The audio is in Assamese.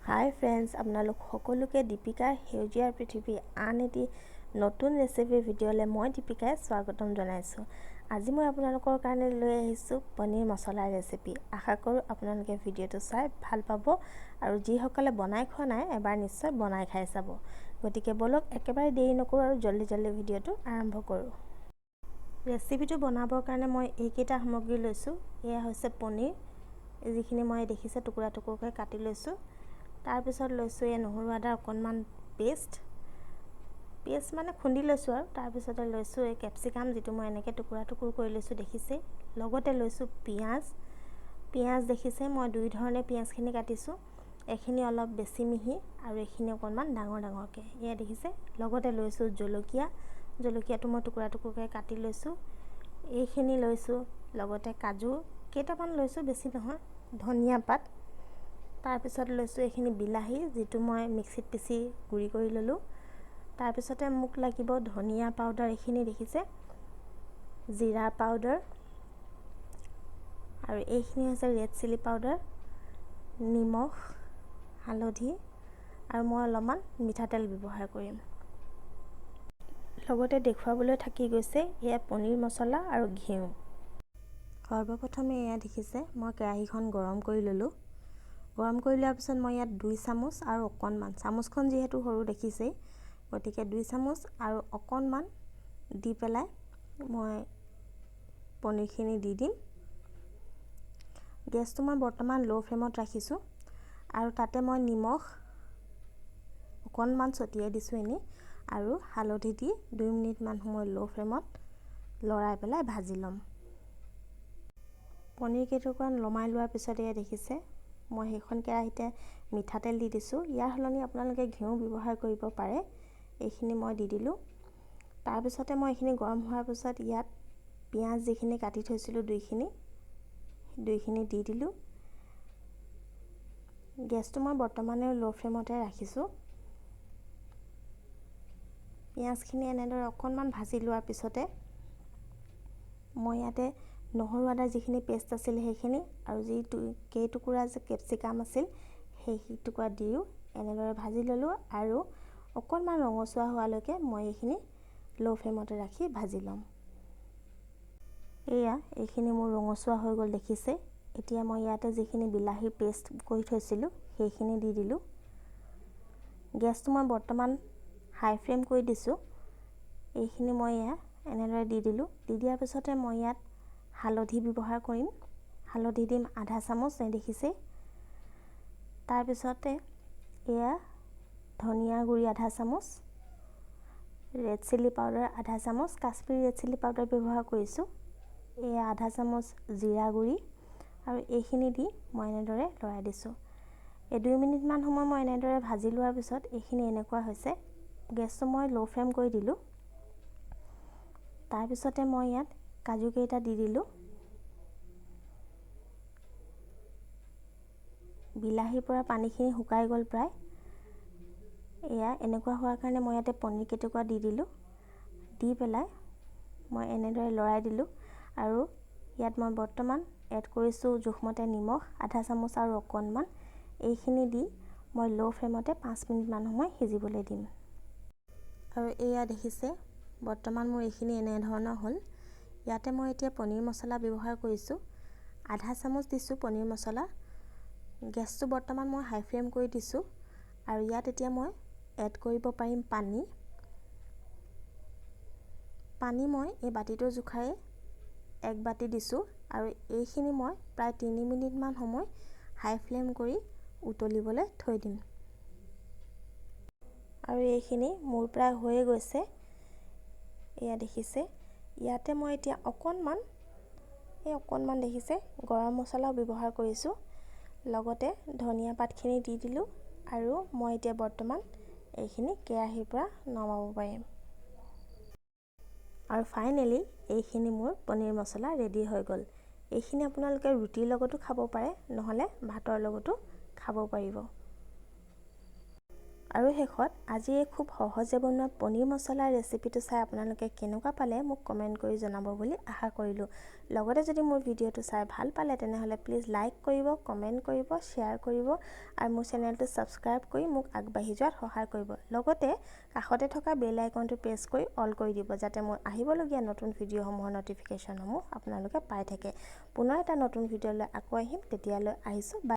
হাই ফ্ৰেণ্ডছ, আপোনালোক সকলোকে দীপিকাৰ সেউজীয়াৰ পৃথিৱী আন এটি নতুন ৰেচিপি ভিডিঅ'লৈ মই দীপিকাই স্বাগতম জনাইছোঁ। আজি মই আপোনালোকৰ কাৰণে লৈ আহিছোঁ পনীৰ মছলাৰ ৰেচিপি। আশা কৰোঁ আপোনালোকে ভিডিঅ'টো চাই ভাল পাব আৰু যিসকলে বনাই খোৱা নাই, এবাৰ নিশ্চয় বনাই খাই চাব। গতিকে ব'লক, একেবাৰে দেৰি নকৰোঁ আৰু জল্দি জল্দি ভিডিঅ'টো আৰম্ভ কৰোঁ। ৰেচিপিটো বনাবৰ কাৰণে মই এইকেইটা সামগ্ৰী লৈছোঁ। এয়া হৈছে পনীৰ, যিখিনি মই দেখিছে টুকুৰা টুকুৰকৈ কাটি লৈছোঁ। তাৰপিছত লৈছোঁ এই নহৰু আদাৰ অকণমান পেষ্ট, পেষ্ট মানে খুন্দি লৈছোঁ। আৰু তাৰপিছতে লৈছোঁ এই কেপচিকাম, যিটো মই এনেকৈ টুকুৰা টুকুৰ কৰি লৈছোঁ, দেখিছেই। লগতে লৈছোঁ পিঁয়াজ। পিঁয়াজ দেখিছে, মই দুই ধৰণে পিঁয়াজখিনি কাটিছোঁ। এইখিনি অলপ বেছি মিহি আৰু এইখিনি অকণমান ডাঙৰ ডাঙৰকৈ, এয়া দেখিছে। লগতে লৈছোঁ জলকীয়া। জলকীয়াটো মই টুকুৰা টুকুৰকৈ কাটি লৈছোঁ। এইখিনি লৈছোঁ। লগতে কাজু কেইটামান লৈছোঁ, বেছি নহয়। ধনিয়া পাত। তাৰপিছত লৈছোঁ এইখিনি বিলাহী, যিটো মই মিক্সিত পিচি গুড়ি কৰি ল'লোঁ। তাৰপিছতে মোক লাগিব ধনিয়া পাউডাৰ, এইখিনি দেখিছে, জিৰা পাউডাৰ আৰু এইখিনি হৈছে ৰেড চিলি পাউডাৰ, নিমখ, হালধি আৰু মই অলপমান মিঠাতেল ব্যৱহাৰ কৰিম। লগতে দেখুৱাবলৈ থাকি গৈছে, এয়া পনীৰ মছলা আৰু ঘিউ। সৰ্বপ্ৰথমে এয়া দেখিছে, মই কেৰাহীখন গৰম কৰি ল'লোঁ। গৰম কৰি লোৱাৰ পিছত মই ইয়াত 2 চামুচ আৰু অকণমান, চামুচখন যিহেতু সৰু দেখিছেই, গতিকে 2 চামুচ আৰু অকণমান দি পেলাই মই পনীৰখিনি দি দিম। গেছটো মই বৰ্তমান ল' ফ্লেমত ৰাখিছোঁ আৰু তাতে মই নিমখ অকণমান ছটিয়াই দিছোঁ এনেই আৰু হালধি দি 2 মিনিটমান সময় ল' ফ্লেমত লৰাই পেলাই ভাজি ল'ম। পনীৰ কেইটুকুৰা নমাই লোৱাৰ পিছত এয়া দেখিছে, মই সেইখন কেৰাহীতে মিঠাতেল দি দিছোঁ। ইয়াৰ সলনি আপোনালোকে ঘিউ ব্যৱহাৰ কৰিব পাৰে। এইখিনি মই দি দিলোঁ। তাৰপিছতে মই এইখিনি গৰম হোৱাৰ পিছত ইয়াত পিঁয়াজ যিখিনি কাটি থৈছিলোঁ দুইখিনি দুইখিনি দি দিলোঁ। গেছটো মই বৰ্তমানেও ল' ফ্লেমতে ৰাখিছোঁ। পিঁয়াজখিনি এনেদৰে অকণমান ভাজি লোৱাৰ পিছতে মই ইয়াতে নহৰু আদাৰ যিখিনি পেষ্ট আছিল সেইখিনি আৰু যি কেইটুকুৰা যে কেপচিকাম আছিল, সেই টুকুৰা দিও এনেদৰে ভাজি ল'লোঁ আৰু অকণমান ৰঙচুৱা হোৱালৈকে মই এইখিনি ল' ফ্লেমতে ৰাখি ভাজি ল'ম। এয়া এইখিনি মোৰ ৰঙচুৱা হৈ গ'ল, দেখিছে। এতিয়া মই ইয়াতে যিখিনি বিলাহীৰ পেষ্ট কৰি থৈছিলোঁ, সেইখিনি দি দিলোঁ। গেছটো মই বৰ্তমান হাই ফ্লেম কৰি দিছোঁ। এইখিনি মই এয়া এনেদৰে দি দিলোঁ। দি দিয়াৰ পিছতে মই ইয়াত হালধি ব্যৱহাৰ কৰিম। হালধি দিম আধা চামুচ, এই দেখিছে। তাৰপিছতে এয়া ধনিয়া গুড়ি আধা চামুচ, ৰেড চিলি পাউডাৰ আধা চামুচ, কাশ্মীৰী ৰেড চিলি পাউডাৰ ব্যৱহাৰ কৰিছোঁ। এয়া আধা চামুচ জিৰা গুড়ি আৰু এইখিনি দি মই এনেদৰে লৰাই দিছোঁ। এই 2 মিনিটমান সময় মই এনেদৰে ভাজি লোৱাৰ পিছত এইখিনি এনেকুৱা হৈছে। গেছটো মই ল' ফ্লেম কৰি দিলোঁ। তাৰপিছতে মই ইয়াত কাজুকেইটা দি দিলোঁ। বিলাহীৰ পৰা পানীখিনি শুকাই গ'ল প্ৰায়। এয়া এনেকুৱা হোৱাৰ কাৰণে মই ইয়াতে পনীৰ কেইটুকুৰা দি দিলোঁ। দি পেলাই মই এনেদৰে লৰাই দিলোঁ আৰু ইয়াত মই বৰ্তমান এড কৰিছোঁ জোখমতে নিমখ, আধা চামুচ আৰু অকণমান। এইখিনি দি মই ল' ফ্লেমতে 5 মিনিটমান সময় সিজিবলৈ দিম। আৰু এয়া দেখিছে, বৰ্তমান মোৰ এইখিনি এনেধৰণৰ হ'ল। ইয়াতে মই এতিয়া পনীৰ মছলা ব্যৱহাৰ কৰিছোঁ। আধা চামুচ দিছোঁ পনীৰ মছলা। গেছটো বৰ্তমান মই হাই ফ্লেম কৰি দিছোঁ আৰু ইয়াত এতিয়া মই এড কৰিব পাৰিম পানী। পানী মই এই বাতিটোৰ জোখাৰে এক বাতি দিছোঁ আৰু এইখিনি মই প্ৰায় 3 মিনিটমান সময় হাই ফ্লেম কৰি উতলিবলৈ থৈ দিম। আৰু এইখিনি মোৰ প্ৰায় হৈয়ে গৈছে, এয়া দেখিছে। ইয়াতে মই এতিয়া অকণমান, এই অকণমান দেখিছে, গৰম মছলাও ব্যৱহাৰ কৰিছোঁ। লগতে ধনিয়া পাতখিনি দি দিলোঁ আৰু মই এতিয়া বৰ্তমান এইখিনি কেৰাহীৰ পৰা নমাব পাৰিম। আৰু ফাইনেলি এইখিনি মোৰ পনীৰ মছলা ৰেডি হৈ গ'ল। এইখিনি আপোনালোকে ৰুটিৰ লগতো খাব পাৰে, নহ'লে ভাতৰ লগতো খাব পাৰিব। আৰু শেষত আজি এই খুব সহজে বনোৱা পনীৰ মছলাৰ ৰেচিপিটো চাই আপোনালোকে কেনেকুৱা পালে মোক কমেণ্ট কৰি জনাব বুলি আশা কৰিলোঁ। লগতে যদি মোৰ ভিডিঅ'টো চাই ভাল পালে, তেনেহ'লে প্লিজ লাইক কৰিব, কমেণ্ট কৰিব, শ্বেয়াৰ কৰিব আৰু মোৰ চেনেলটো ছাবস্ক্ৰাইব কৰি মোক আগবাঢ়ি যোৱাত সহায় কৰিব। লগতে কাষতে থকা বেল আইকনটো প্ৰেছ কৰি অল কৰি দিব, যাতে মোৰ আহিবলগীয়া নতুন ভিডিঅ'সমূহৰ ন'টিফিকেশ্যনসমূহ আপোনালোকে পাই থাকে। পুনৰ এটা নতুন ভিডিঅ'লৈ আকৌ আহিম, তেতিয়ালৈ আহিছোঁ, বাই।